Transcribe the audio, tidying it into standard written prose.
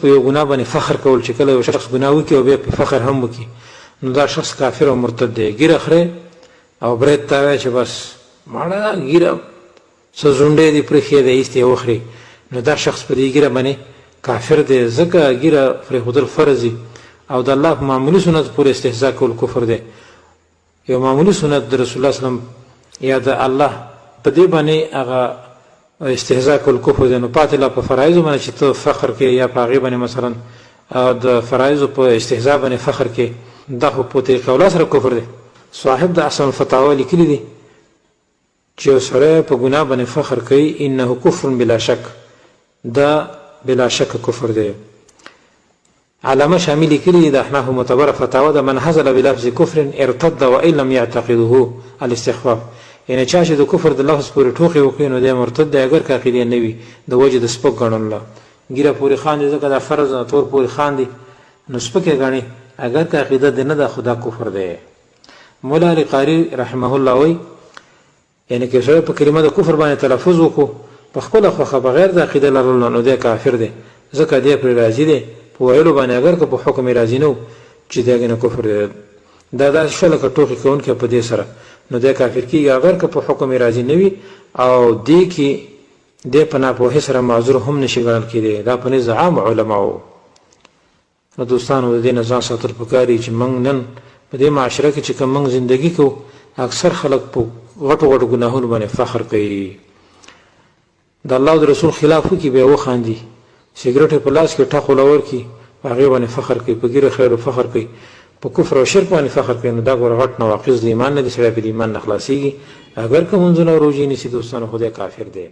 په یو ګناه باندې فخر کول، چې کله یو شخص ګناه وکړي او بیا په فخر هم وکړي، نو دا شخص کافر او مرتد دی. ږیره خرې او برېت تاوی چې بس ماړه ده ږیره څه زونډی دې پرېښی دی ایستې یې وخرې، نو دا شخص په دې ږیره باندې کافر دی، ځکه ږیره پرېښودل فرض دي او د الله په معمولي سنت پورې استهزاء کول کفر دی. یو معمولي سنت د رسول الله صلی یا د الله په دې باندې هغه استهزاء کول کفر دی، نو پاتې لا په فرایضو باندې چې ته فخر کې یا په هغې باندې مثلا د فرایضو په استهزاء باندې فخر کې، دا خو په طریقه اولی سره کفر دی. صاحب د احسن الفتاوا لیکلي دي چې یو سړی په ګناه باندې فخر کوي انه کفر بلا شک، دا بلا شک کفر دی. علامه شامی لیکلي دي د احنافو معتبره فتاوا ده، من هزل بلفظ کفر ارتد وان لم يعتقده الاستخفاف، یعنی چا چې د کفر د لفظ پورې ټوقې وکړي نو دی مرتد دی اګر که عقیده نه وي د وجې د سپک ګڼلو له ږیره پورې خاندي ځکه دا فرض ده تور پورې خاندي نو سپک یې ګڼي اګر که عقیده دې نه ده خو دا کفر دی. مولا علی قاری رحمه الله وایي یعنی که سړی په کلمه د کفر باندې تلفظ وکړو په خپله خوښه بغیر د عقیده لرلو نه نو دی کافر دی، ځکه دی پرې راضي دی په ویلو باندې اګر که په حکم یې راضي نه و چې دی ګنې کفر دی، دا داسې شوه لکه ټوقې کوونکی په دې سره نو دی کافر کیږي اګر که په حکم یې راضي نه وي او دې کې دی په ناپوهۍ سره معذور هم نشي ګڼل کیدی، دا په نزد عام علماوو. نو دوستانو د دې نه ځان ساتل پکار دي چې موږ نن په دې معاشره کې چې کوم موږ زندگی کوو اکثر خلک په غټو غټو ګناهونو باندې فخر کوي، د الله او د رسول خلاف وکړي بیا وخاندي، سګرټ په لاس کې ټق ولا ورکړي په هغې باندې فخر کوي، په ږیره خریلو فخر کوي، په کفر او شرک باندې فخر کوي، نو دا ګوره غټ نواقص د ایمان نه دي، سړی په دې ایمان نه خلاصېږي اګر که لمونځونه او روژې نیسي دوستانو خو دی کافر دی.